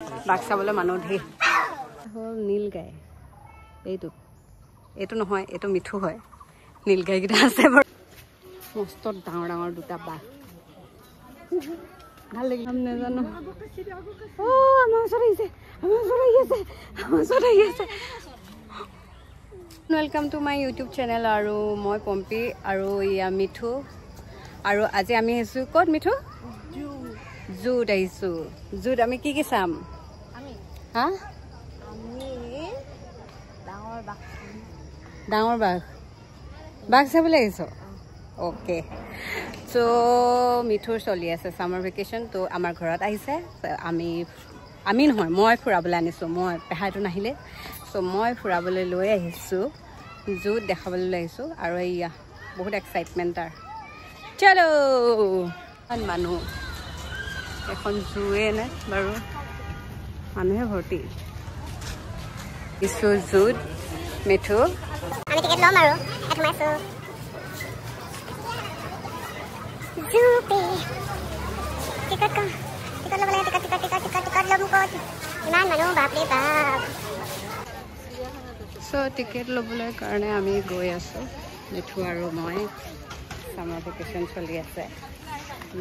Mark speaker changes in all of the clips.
Speaker 1: বাঘ চাবলৈ মানুহ ধেৰ হ'ল। নীল গাই এইটো, এইটো নহয়, এইটো মিঠু হয়। নীল গাইকেইটা আছে বাৰু। মস্ত ডাঙৰ ডাঙৰ দুটা বাঘ, ভাল লাগিল। নাজানো, অ' আমাৰ ওচৰত আহিছে, আমাৰ ওচৰত আহি আছে, আমাৰ ওচৰত আহি আছে। Welcome to my YouTube channel. আৰু মই পম্পী আৰু এয়া মিঠু। আৰু আজি আমি আহিছোঁ ক'ত মিঠু? জুত আহিছোঁ। জুত আমি কি কি চাম? হা, ডাঙৰ বাঘ, বাঘ চাবলৈ আহিছ। অ'কে, চ' মিঠুৰ চলি আছে ছামাৰ ভেকেশ্যন, ত' আমাৰ ঘৰত আহিছে। আমি আমি নহয়, মই ফুৰাবলৈ আনিছোঁ। মই পেহাইটো নাহিলে, চ' মই ফুৰাবলৈ লৈ আহিছোঁ, জুত দেখাবলৈ লৈ আহিছোঁ। আৰু এইয়া বহুত এক্সাইটমেণ্ট তাৰ। চলো, মানুহ এখন জুৱে নে বাৰু, মানুহে ভৰ্তি। কিছু জুত মিঠু।
Speaker 2: আমি টিকেট ল'ম আৰু সোমাইছোঁ। টিকট টিকট ল'ব লাগে, ticket ticket ticket ticket ticket ল'ম ক'ত? ইমান মানুহ, বাপৰে বাপ।
Speaker 1: চ' টিকেট ল'বলৈ কাৰণে আমি গৈ আছোঁ, মিঠু আৰু মই। ছামাৰ ভেকেশ্যন চলি আছে,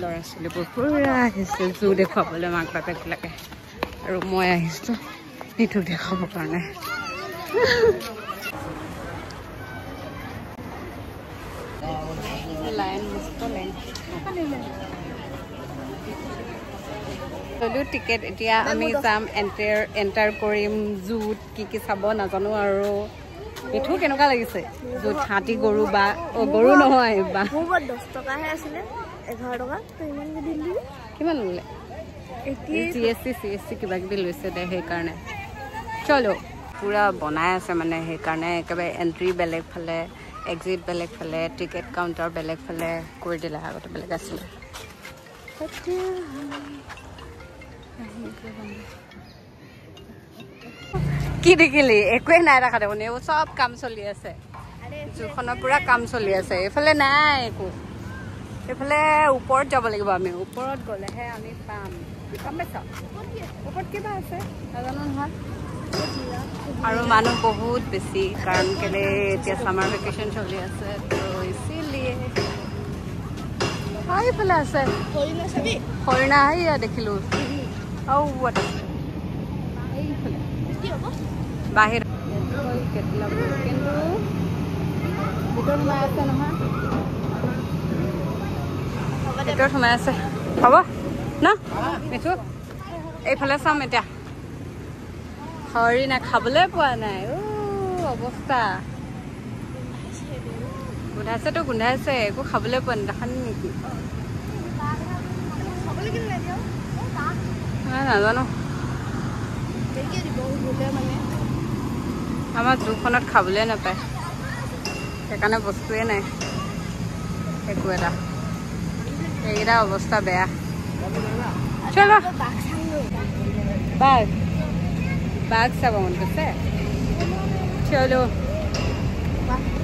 Speaker 1: ল'ৰা ছোৱালীবোৰ পূৰা আহিছে জু দেখুৱাবলৈ মাক বাপেকবিলাকে, আৰু মই আহিছোঁ মিঠুক দেখুৱাবৰ কাৰণে। লাইন, মস্ত লাইন। ল'লোঁ টিকেট, এতিয়া আমি যাম, এণ্টাৰ কৰিম জুত। কি কি চাব নাজানো। আৰু মিঠু, কেনেকুৱা লাগিছে জুত? হাতী, গৰু বা অ' গৰু নহয় বা।
Speaker 3: 10 টকাহে আছিলে, 11 টকা
Speaker 1: কিমান ল'লে? G S T, C S T কিবা কিবি লৈছে দে, সেইকাৰণে। চলো, পূৰা বনাই আছে মানে, সেইকাৰণে একেবাৰে এণ্ট্ৰি বেলেগ ফালে, এক্সিট বেলেগ ফালে, টিকেট কাউণ্টাৰ বেলেগ ফালে কৰি দিলে। আগতে বেলেগ আছিলে। কি দেখিলি? একোৱে নাই দেখা দেখোন। এইবোৰ চব কাম চলি আছে, জুখনৰ পূৰা কাম চলি আছে। এইফালে নাই একো, এইফালে ওপৰত যাব লাগিব। আমি ওপৰত গ'লেহে আমি পাম, গম পাইছ? ওপৰত কিবা আছে নাজানো নহয়। আৰু মানুহ বহুত বেছি, কাৰণ কেলে এতিয়া ছামাৰ ভেকেশ্যন চলি আছে, তো ইচিলিয়ে। এইফালে আছে হৰিণা, সেয়া দেখিলোঁ। আৰু এইফালে বাহিৰত কিন্তু ভিতৰত সোমাই আছে নহয়, ভিতৰত সোমাই আছে। হ'ব ন মিঠু, এইফালে চাম এতিয়া। হৰিণা খাবলৈ পোৱা নাই, অৱস্থা। গোন্ধাইছেতো, গোন্ধাইছে, একো খাবলৈ পোৱা নাই। দেখা নেকি? নাজানো, আমাৰ জুখনত খাবলৈ নাপায়, সেইকাৰণে বস্তুৱে নাই একো এটা। এইকেইটা অৱস্থা বেয়া। চলো, বাঘ, বাঘ চাব মন গৈছে। চলো,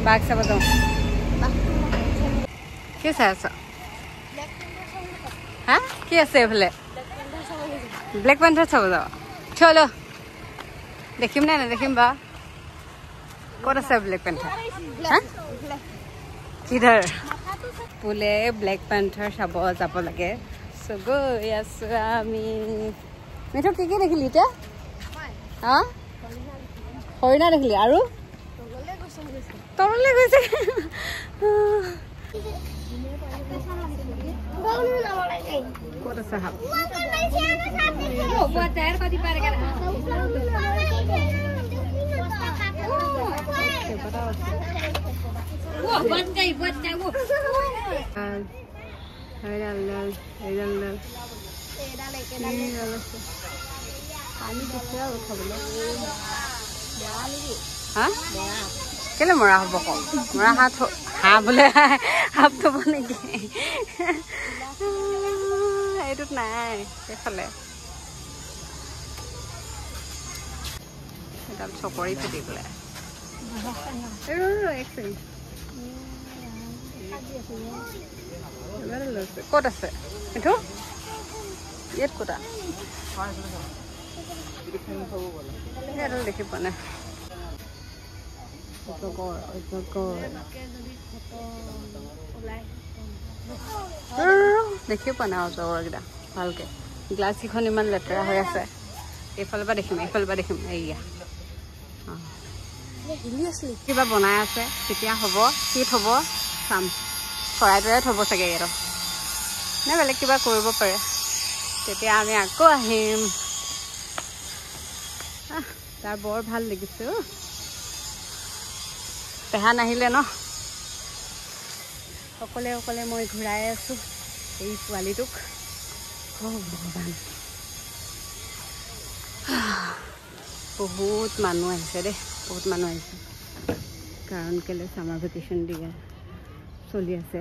Speaker 1: বাঘ চাব যাওঁ। কি চাই আছ? হা, কি আছে এইফালে? ব্লেক পেন্থাৰ চাব যাওঁ, চলো। দেখিম নে নেদেখিম বা? ক'ত আছে ব্লেক পেন্থাৰ? হা, কিধৰ বোলে ব্লেক পেন্থাৰ চাব যাব লাগে। চ' গৈ আছো আমি। মিঠু, কি কি দেখিলি এতিয়া? হা, হৰিণা দেখিলি আৰু তললৈ গৈছে। ক'ত আছে সাপ? পানী দিছে আৰু খাবলৈ। হা, কেলে মৰা হ'ব কওঁ? মৰা হাঁহ, হাঁহ বোলে, সাপ থ'ব নেকি? এইটোত নাই। সেইফালে এডাল চকৰি ফেটি পেলাই। এক ছেকেণ্ড, ক'ত আছে এইটো? ইয়াত ক'তা। এডাল দেখি পোৱা নাই। দেখি পোৱা নাই অজগৰকেইটা ভালকে। গ্লাছকেইখন ইমান লেতেৰা হৈ আছে। এইফালৰ পৰা দেখিম, এইফালৰ পৰা দেখিম। এইয়া কিবা বনাই আছে, কেতিয়া হ'ব, কি থ'ব চাম। চৰাই তৰাই থ'ব চাগে ইয়াত, নে বেলেগ কিবা কৰিব পাৰে। তেতিয়া আমি আকৌ আহিম। তাৰ বৰ ভাল লাগিছে অ'। পেহা নাহিলে ন, অকলে অকলে মই ঘূৰাই আছোঁ এই পোৱালিটোক। অ' ভগৱান, বহুত মানুহ আহিছে দেই, বহুত মানুহ আহিছে। কাৰণ কেলৈ ছামাৰ ভেকেশ্যন দিয়ে চলি আছে,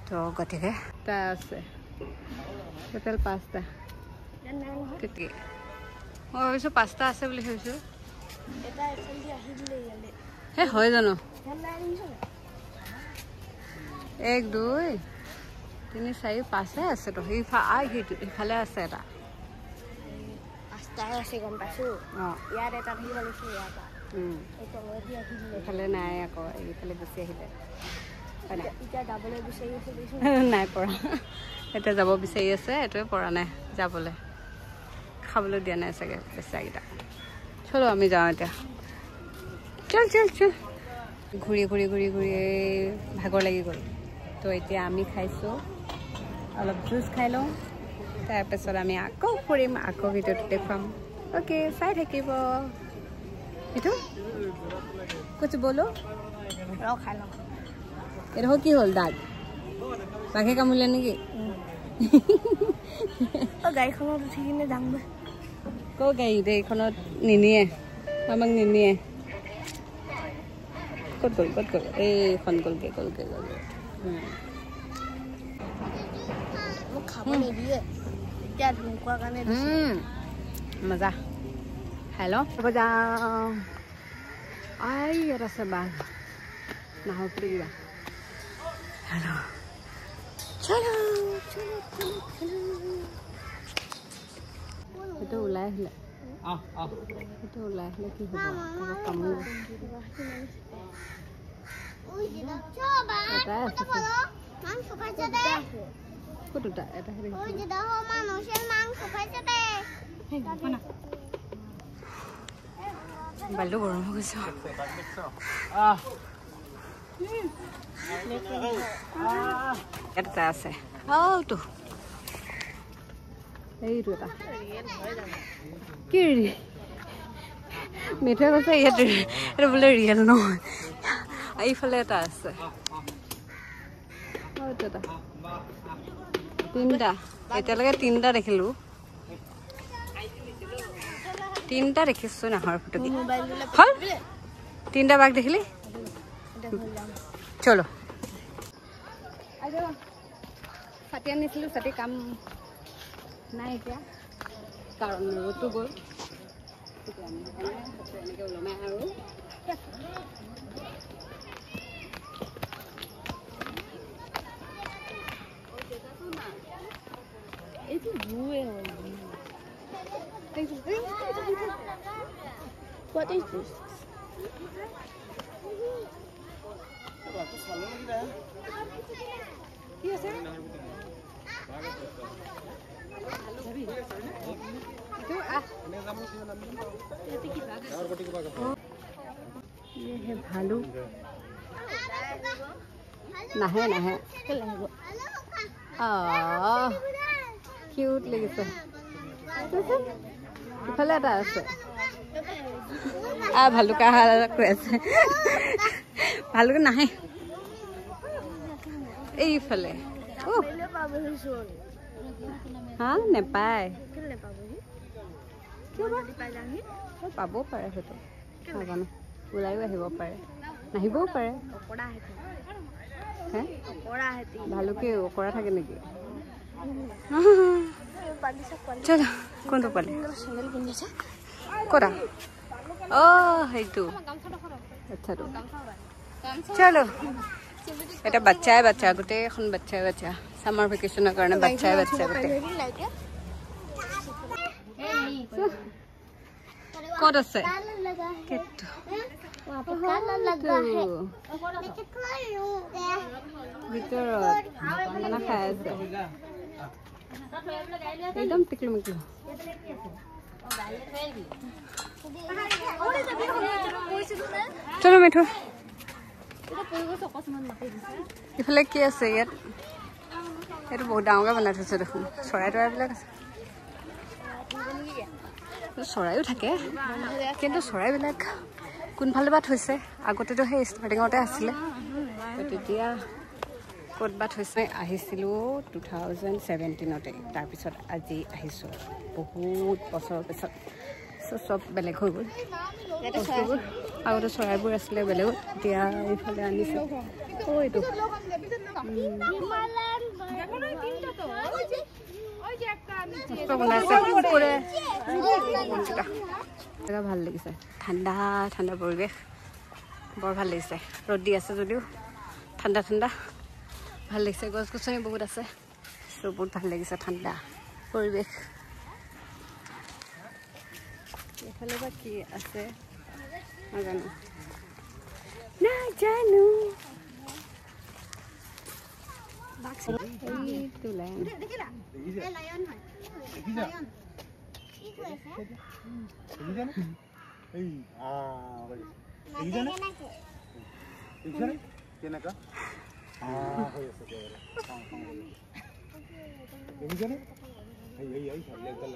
Speaker 1: তো গতিকে এটা আছে টোটেল 5টা। মই ভাবিছোঁ 5টা আছে বুলি ভাবিছোঁ। হে হয় জানো? 1 2 3 4 5 আছে তো। সেইটো ইফালে আছে এটা। এইফালে নাই আকৌ, এইফালে গুচি আহিলে। নাই পৰা, এতিয়া যাব বিচাৰি আছে, এইটোৱে পৰা নাই যাবলৈ। খাবলৈ দিয়া নাই চাগে বেচেৰাকেইটা। চলো আমি যাওঁ এতিয়া। চল চল চল। ঘূৰি ঘূৰি ঘূৰি ঘূৰি ভাগৰ লাগি গ'ল। তো এতিয়া আমি খাইছোঁ, অলপ জুচ খাই লওঁ, তাৰপিছত আমি আকৌ ফুৰিম, আকৌ ভিডিঅ'টো দেখুৱাম। অ'কে, চাই থাকিব। এইটো কুছ বলো,
Speaker 3: খাই লওঁ।
Speaker 1: এইডোখৰ কি হ'ল? দাগ বাঘে কামুৰিলে নেকি?
Speaker 3: গাড়ীখনত উঠি কিনে যাম।
Speaker 1: ক গাড়ী এইখনত নিনিয়ে, আমাক নিনিয়ে। ক'ত গ'ল, ক'ত গ'ল? এইখন গ'লগে, গ'লগে, গ'লগে। মজা, খাই লওঁ, যাওঁ। I ইয়াত আছে বাঘ, নাহৰ কিবা। হেল্ল', চলো চলো চলো। সেইটো ওলাই আহিলে, সেইটো ওলাই আহিলে কি হ'ব? কামুৰিব। এটাই আছে। ক'ত দুটা? এটাহে দেখিছোঁ। মোবাইলটো গৰম হৈ গৈছে। এটা আছে, অ'টো এইটো এটা কি মিঠৈ কৈছে ইয়াত, এইটো বোলে ৰিয়েল নহয়। এইফালে এটা আছে, এটা, তিনিটা। এতিয়ালৈকে তিনিটা দেখিলোঁ, তিনিটা দেখিছোঁ নাহৰ ফুটুকি। হ'ল তিনিটা বাঘ দেখিলি? চলো। ছাতি আনিছিলোঁ, ছাতি কাম নাই এতিয়া, কাৰণ ৰ'দটো গ'ল। এনেকৈ ওলমাই আৰু
Speaker 3: এইটো জুৱে হয়। What is this?
Speaker 1: কি আছে? ভালুক নাহে, নাহে। কিউট লাগিছে। ইফালে এটা আছে। ভালুক কৈ আছে, ভালুক নাহে। এইফালে হা নেপায়, পাবও পাৰে, সেইটো নাজানো। ওলাইও আহিব পাৰে, নাহিবও পাৰে। ভালুকে অকৰা থাকে নেকি? কোনটো পালে? ক'তা? অ' সেইটো আচ্ছাটো। চলো, এটা বাচ্চাই বাচ্চা, গোটেইখন বাচ্চাই বাচ্চা। ছামাৰ ভেকেশ্যনৰ কাৰণে বাচ্চাই বাচ্চা গোটেই। ক'ত আছে? ভিতৰত খানা খাই আছে, একদম টিকলু মিকলু। চলো মিঠু, ইফালে কি আছে ইয়াত? এইটো বহুত ডাঙৰকৈ বনাই থৈছে দেখোন। চৰাই তৰাইবিলাক আছে, চৰাইও থাকে, কিন্তু চৰাইবিলাক কোনফালে বা থৈছে? আগতেতো সেই ষ্টাৰ্টিঙতে আছিলে, তেতিয়া ক'ত বা থৈছে। আহিছিলোঁ 2017তে, তাৰপিছত আজি আহিছোঁ বহুত বছৰৰ পিছত। চব বেলেগ হৈ গ'ল বস্তুবোৰ। আগতে চৰাইবোৰ আছিলে বেলেগত, এতিয়া এইফালে আনিছে। অ' এইটো বনাইছে, ভাল লাগিছে। ঠাণ্ডা ঠাণ্ডা পৰিৱেশ, বৰ ভাল লাগিছে। ৰ'দ দি আছে যদিও ঠাণ্ডা ঠাণ্ডা ভাল লাগিছে। গছ গছনি বহুত আছে, চ' বহুত ভাল লাগিছে ঠাণ্ডা পৰিৱেশ। এইফালে বা কি আছে নাজানো, নাজানো। এইটো লায়ন।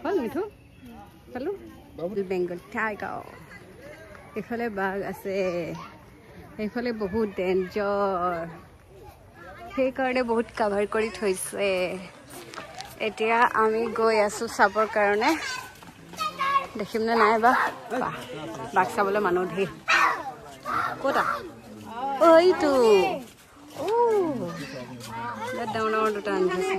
Speaker 1: হ'ল মিঠু, চালো বেংগল টাইগাৰ। এইফালে বাঘ আছে, এইফালে বহুত ডেঞ্জাৰ, সেইকাৰণে বহুত কাভাৰ কৰি থৈছে। এতিয়া আমি গৈ আছোঁ চাবৰ কাৰণে, দেখিম নে নাই বা। বাঘ চাবলৈ মানুহ ধেৰ। ক'ত? অ' এইটো ইয়াত ডাঙৰ ডাঙৰ দুটা আনি থৈছে।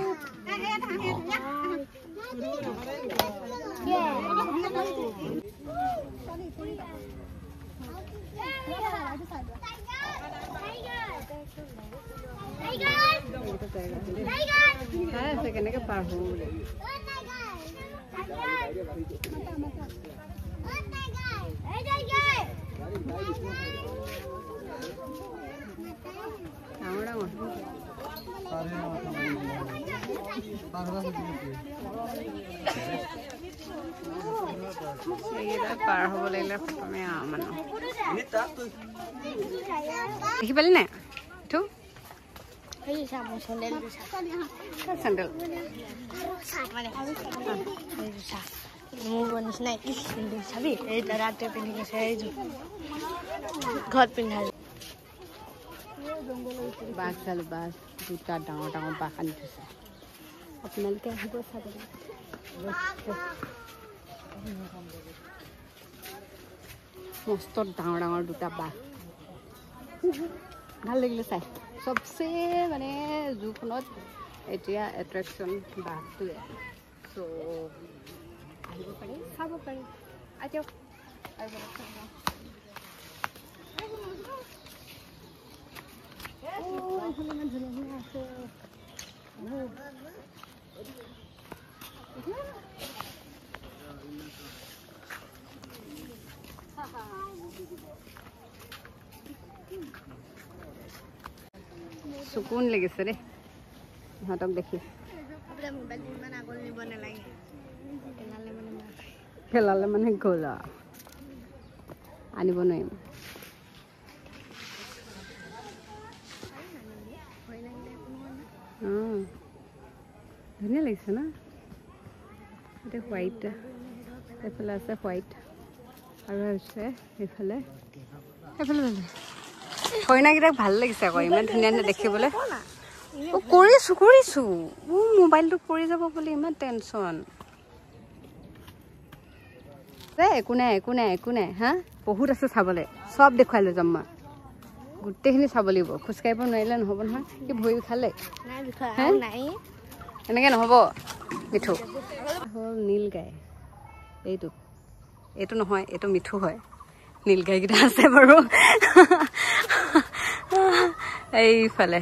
Speaker 1: চাই আছে কেনেকে পাৰ হওঁ বুলি। ডাঙৰ ডাঙৰ এইকেইটা পাৰ হ'ব লাগিলে খতমে আৰু মানুহ। দেখি পালি নাই এইটো? চেণ্ডেল
Speaker 3: ঘৰত পিন্ধা
Speaker 1: বাঘ চালো, বাঘ দুটা ডাঙৰ ডাঙৰ বাঘ আনি থৈছে। আপোনালোকে আহিব চাবলৈ। মস্ত ডাঙৰ ডাঙৰ দুটা বাঘ, ভাল লাগিলে চাই। চবচে মানে জুখনত এতিয়া এট্ৰেকশ্যন বাঘটোৱে। চ' আহিব পাৰে, চাব পাৰে। আহক। ইমান ধুনীয়া ধুনীয়া আছে। চকুন লাগিছে দেই ইহঁতক দেখি। পেলালে মানে গ'ল আৰু, আনিব নোৱাৰিম। ধুনীয়া লাগিছে ন? এতিয়া হোৱাইট এইফালে আছে, হোৱাইট আৰু আছে সেইফালে। সেইফালে হৰিণাকেইটাক ভাল লাগিছে আকৌ, ইমান ধুনীয়া ধুনীয়া দেখিবলৈ। অ' কৰিছোঁ কৰিছোঁ, মোবাইলটো পৰি যাব বুলি ইমান টেনশ্যন। এই একো নাই, একো নাই, একো নাই। হা, বহুত আছে চাবলৈ, চব দেখুৱাই লৈ যাম মই। গোটেইখিনি চাব লাগিব, খোজকাঢ়িব নোৱাৰিলে নহ'ব নহয়। কি ভৰি খালে এনেকৈ নহ'ব মিঠু। হ'ল নীল গাই, এইটো এইটো নহয়, এইটো মিঠু হয়। নীল গাইকেইটা আছে বাৰু এইফালে।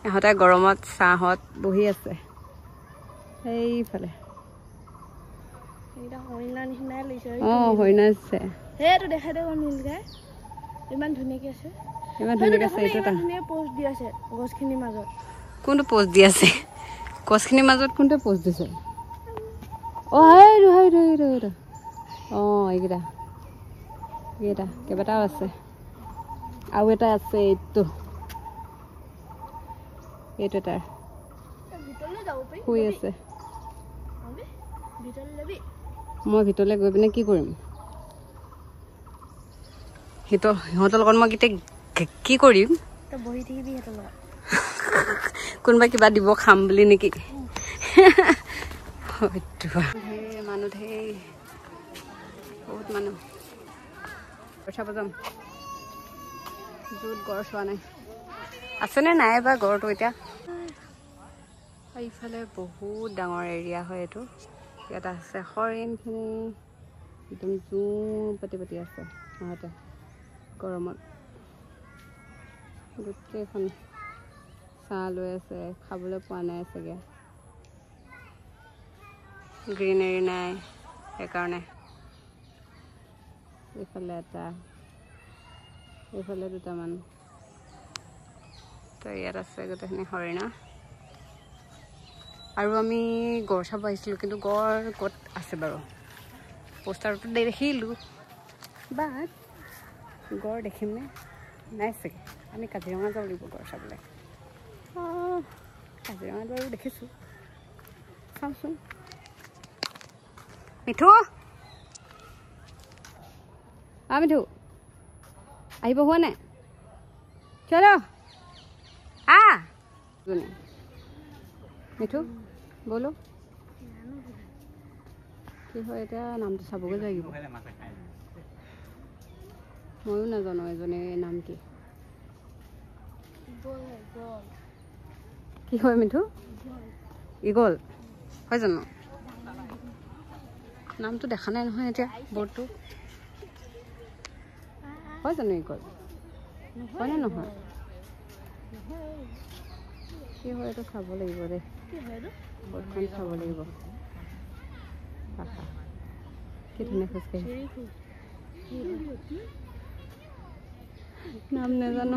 Speaker 1: ইহঁতে গৰমত ছাঁহত বহি আছে এইফালে। অঁ, হৰিণা আছে।
Speaker 3: সেইটো দেখাই দে, নীলগাই ইমান ধুনীয়াকে আছে,
Speaker 1: ইমান ধুনীয়াকে আছে। এইটো এটা
Speaker 3: ধুনীয়া পোষ্ট দি আছে গছখিনিৰ মাজত।
Speaker 1: কোনটো পোষ্ট দি আছে গছখিনিৰ মাজত? কোনটো পোষ্ট দিছে? অঁ, সেইটো সেইটো সেইটো সেইটো। অঁ, এইকেইটা এইকেইটা কেইবাটাও আছে। আৰু এটা আছে, এইটো এইটো এটাৰ শুই আছে। মই ভিতৰলৈ গৈ পিনে কি কৰিম? সিহঁতৰ লগত মই কেতিয়া কি কৰিম? কোনোবাই কিবা দিব খাম বুলি নেকি? ধেৰ মানুহ, ধেৰ বহুত মানুহ। গড় চাব যাম, য'ত গড় চোৱা নাই। আছেনে নাই বা গড়টো এতিয়া? এইফালে বহুত ডাঙৰ এৰিয়া হয় এইটো। ইয়াত আছে হৰিণখিনি, একদম জুম পাতি পাতি আছে সিহঁতে গৰমত। গোটেইখন ছাঁ লৈ আছে, খাবলৈ পোৱা নাই চাগে, গ্ৰীনেৰী নাই সেইকাৰণে। এইফালে এটা, এইফালে দুটামান। তো ইয়াত আছে গোটেইখিনি হৰিণা। আৰু আমি গড় চাব আহিছিলোঁ, কিন্তু গড় ক'ত আছে বাৰু? পোষ্টাৰটো দেখিলোঁ, বাট গড় দেখিমনে নাই চাগে। আমি কাজিৰঙা যাব লাগিব গড় চাবলৈ। অঁ, কাজিৰঙাত বাৰু দেখিছোঁ, চাওঁচোন। মিঠু, আ মিঠু, আহিব হোৱা নাই? চলো। আ মিঠু ব'লো। কি হয় এতিয়া, নামটো চাবগৈ লাগিব। ময়ো নাজানো এজনীৰ নাম কি। কি হয় মিঠু? ইগল হয় জানো? নামটো দেখা নাই নহয় এতিয়া বৰ্ডটো। হয় জানো ইগল হয়নে নহয়? কি হয় এইটো চাব লাগিব দেই, বৰ্ডখন চাব লাগিব। কি ধুনীয়া খোজকাঢ়ি। নাম নাজানো।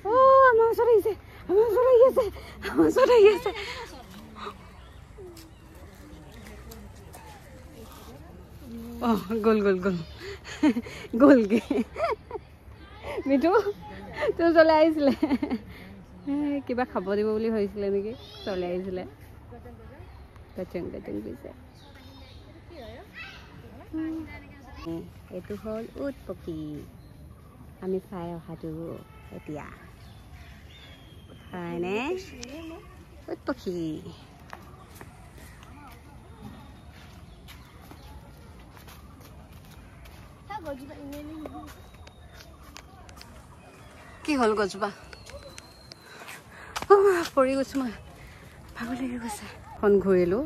Speaker 1: অ', আমাৰ ওচৰত আহিছে, আমাৰ ওচৰত আহি আছে, আমাৰ ওচৰত আহি আছে। অঁ, গ'ল গ'ল গ'ল গ'লগে। মিঠু তোৰ ওচৰলৈ আহিছিলে, কিবা খাব দিব বুলি ভাবিছিলে নেকি, চলে আহিছিলে। কচং কচং গৈছে। এইটো হ'ল উট পক্ষী, আমি চাই অহাটো এতিয়া হয়নে? উট পক্ষী। কি হ'ল গছজোপা? পৰি গৈছোঁ মই, ভাগৰ লাগি গৈছে। এখন ঘূৰিলোঁ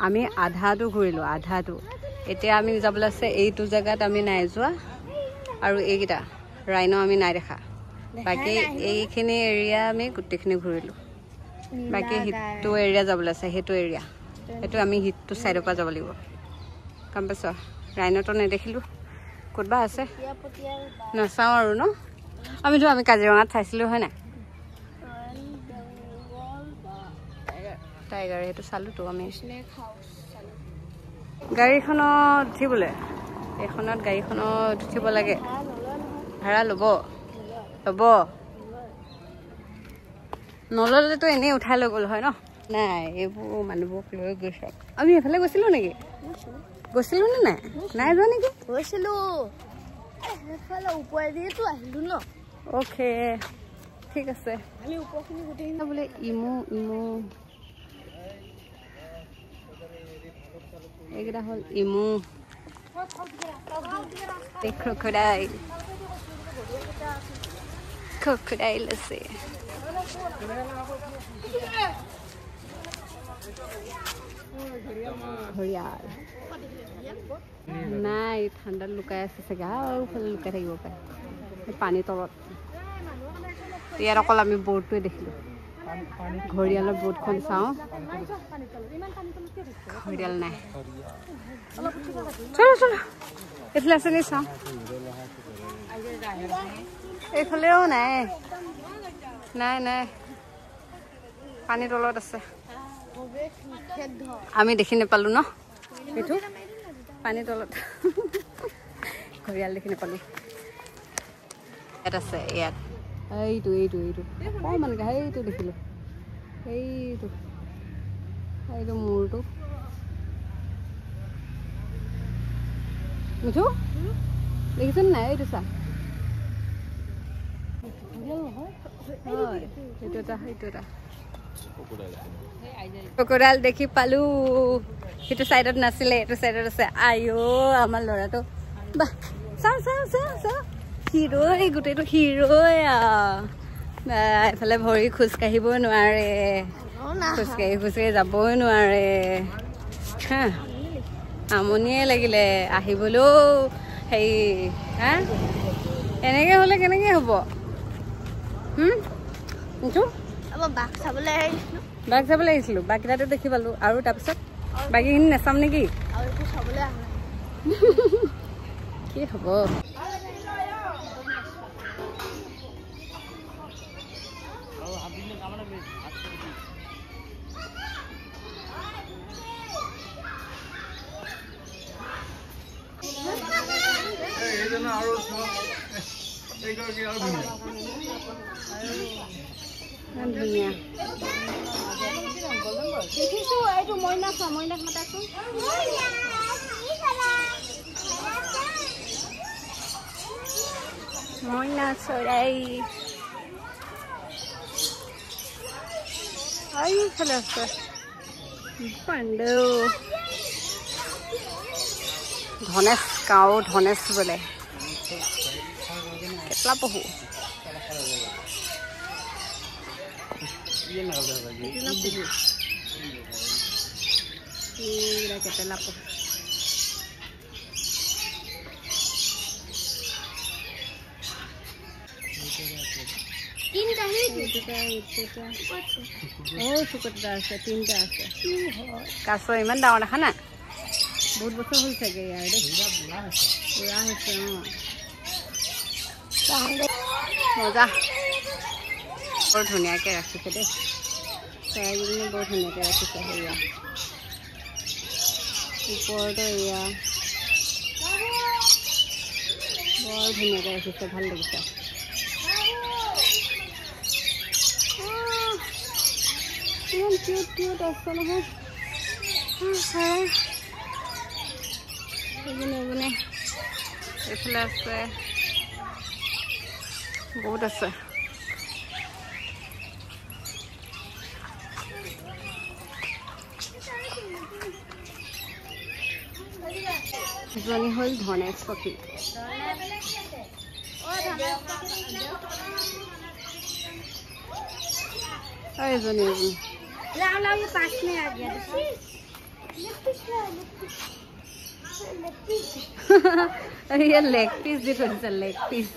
Speaker 1: আমি, আধাটো ঘূৰিলোঁ, আধাটো। এতিয়া আমি যাবলৈ আছে এইটো জেগাত, আমি নাই যোৱা। আৰু এইকেইটা ৰাইন' আমি নাই দেখা। বাকী এইখিনি এৰিয়া আমি গোটেইখিনি ঘূৰিলোঁ। বাকী সিটো এৰিয়া যাবলৈ আছে, সেইটো এৰিয়া, সেইটো আমি সিটো ছাইডৰ পৰা যাব লাগিব। গম পাইছ? ৰাইন'টো নেদেখিলোঁ, ক'তবা আছে নাচাওঁ আৰু ন। আমিতো আমি কাজিৰঙাত চাইছিলোঁ হয় নাই? টাইগাৰ সেইটো চালোঁতো আমি। গাড়ীখনত উঠিবলৈ, এইখনত গাড়ীখনত উঠিব লাগে, ভাড়া ল'ব ল'ব নল'লেতো এনেই উঠাই লৈ গ'ল হয় ন। নাই, এইবোৰ মানুহবোৰক লৈ গৈছে। আমি এইফালে গৈছিলোঁ নেকি? গৈছিলোঁ নে নাই? নাই যোৱা নেকি?
Speaker 3: গৈছিলোঁ, আহিলোঁ ন।
Speaker 1: অ'কে, ঠিক আছে। বোলে ইমু, ইমু এইকেইটা হ'ল ইমু। ক্ৰক'ডাইল, ক্ৰক'ডাইল আছে। ঘৰিয়াল নাই, ঠাণ্ডাত লুকাই আছে চাগে, আৰু ফালে লুকাই থাকিব পাৰে পানীৰ তলত। ইয়াত অকল আমি বৰ্ডটোৱে দেখিলোঁ। ঘৰিয়ালৰ বোটখন চাওঁ। ঘৰিয়াল নাই, চলো চলো এইফালে আছে নি চাওঁ। এইফালেও নাই, নাই নাই, পানীৰ তলত আছে, আমি দেখি নাপালো ন। এইটো পানীৰ তলত, ঘৰিয়াল দেখি নাপালো। ইয়াত আছে, ইয়াত এইটো এইটো এইটো অকণমানকৈ সেইটো দেখিলোঁ, এইটো এইটো মূৰটো। মিঠু দেখিছে নাই? এইটো চা, সেইটো এটা, সেইটো এটা ক্ৰক'ডাইল দেখি পালো। সেইটো চাইডত নাছিলে, এইটো চাইডত আছে। আইঅ আমাৰ ল'ৰাটো, বাহ চাওঁ চাওঁ চাওঁ চাওঁ, হিৰ'ই, গোটেইটো হিৰ'ই। এইফালে ভৰি খোজকাঢ়িবই নোৱাৰে, খোজকাঢ়ি খোজকাঢ়ি যাবই নোৱাৰে। হা, আমনিয়ে লাগিলে আহিবলৈও। হেৰি হা, এনেকৈ হ'লে কেনেকৈ হ'ব? বাঘ চাবলৈ আহিছিলোঁ, বাঘকেইটাতো দেখি পালোঁ। আৰু তাৰপিছত বাকীখিনি নাচাম নেকি? কি হ'ব? ধুনীয়া দেখিছো। এইটো মইনা চোৱা, মইনাক মাতাচোন। মইনা চৰাই এইফালে আছে। পাণ্ডু ধনেশ, গাঁও ধনেশ বোলে, কেটলা পহু। কেটেলা পহু। আছে তিনিটা আছে। কাছ ইমান ডাঙৰ দেখা নাই, বহুত বছৰ হ'ল চাগে ইয়াৰ দেই, বুঢ়া হৈছে। অঁ মজা, বৰ ধুনীয়াকৈ ৰাখিছে দেই চৰাইকেইজনী, বৰ ধুনীয়াকৈ ৰাখিছে। সেয়া ওপৰতো এয়া বৰ ধুনীয়াকৈ ৰাখিছে, ভাল লাগিছে। ইমান কিউট কিউট আছে নহয়। এইপিনে এইপিনে এইফালে আছে, বহুত আছে। এজনী হ'ল ধনেশ পক্ষী। এজনী এজনী
Speaker 2: लाओ लाओ, ये पास में आ गया।
Speaker 1: ये लेग पीस দি থৈছে, লেগ পিচ,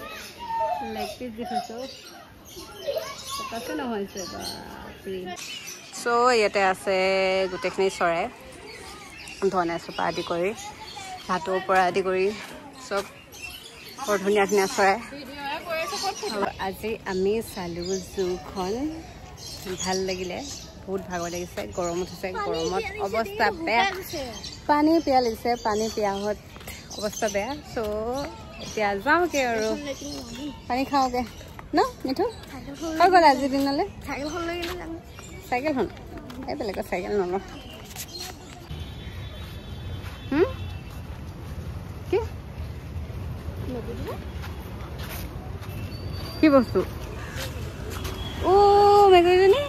Speaker 1: লেগ পিচ দি থৈছে। নহৈছে বাপৰে। চ' ইয়াতে আছে গোটেইখিনি চৰাই, ধনেশৰ পৰা আদি কৰি ভাটৌৰ পৰা আদি কৰি চব বৰ ধুনীয়া ধুনীয়া চৰাই। আজি আমি চালোঁ জুখন, ভাল লাগিলে, বহুত ভাগৰ লাগিছে, গৰম উঠিছে, গৰমত অৱস্থা বেয়া, পানী পিয়াহ লাগিছে, পানী পিয়াহত অৱস্থা বেয়া। চ' এতিয়া যাওঁগৈ আৰু পানী খাওঁগৈ ন মিঠু। হৈ গ'ল আজিৰ দিনলৈ। চাইকেলখন এই বেলেগৰ চাইকেল নলওঁ। কি কি বস্তু? অ' মেকুৰীজনী।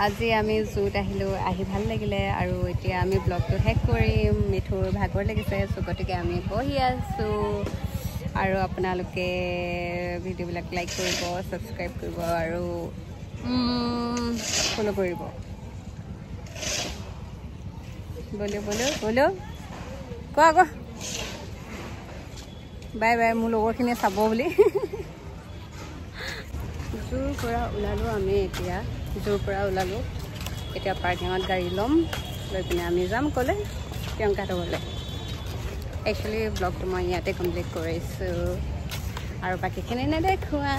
Speaker 1: আজি আমি জুত আহিলোঁ, আহি ভাল লাগিলে। আৰু এতিয়া আমি ব্লগটো শেষ কৰিম। মিঠুৰ ভাগৰ লাগিছে, চ' গতিকে আমি বহি আছোঁ। আৰু আপোনালোকে ভিডিঅ'বিলাক লাইক কৰিব, ছাবস্ক্ৰাইব কৰিব আৰু ফ'ল' কৰিব। ব'লো ব'লো ব'লো, কোৱা কোৱা, বাই বাই। মোৰ লগৰখিনিয়ে চাব বুলি। জুৰ পৰা ওলালোঁ আমি। এতিয়া জুৰ পৰা ওলালোঁ, এতিয়া পাৰ্কিঙত গাড়ী ল'ম, লৈ পিনে আমি যাম ক'লে প্ৰিয়ংকাহঁতৰ। একচুৱেলি ব্লগটো মই ইয়াতে কমপ্লিট কৰিছোঁ আৰু বাকীখিনি নেদেখুৱা।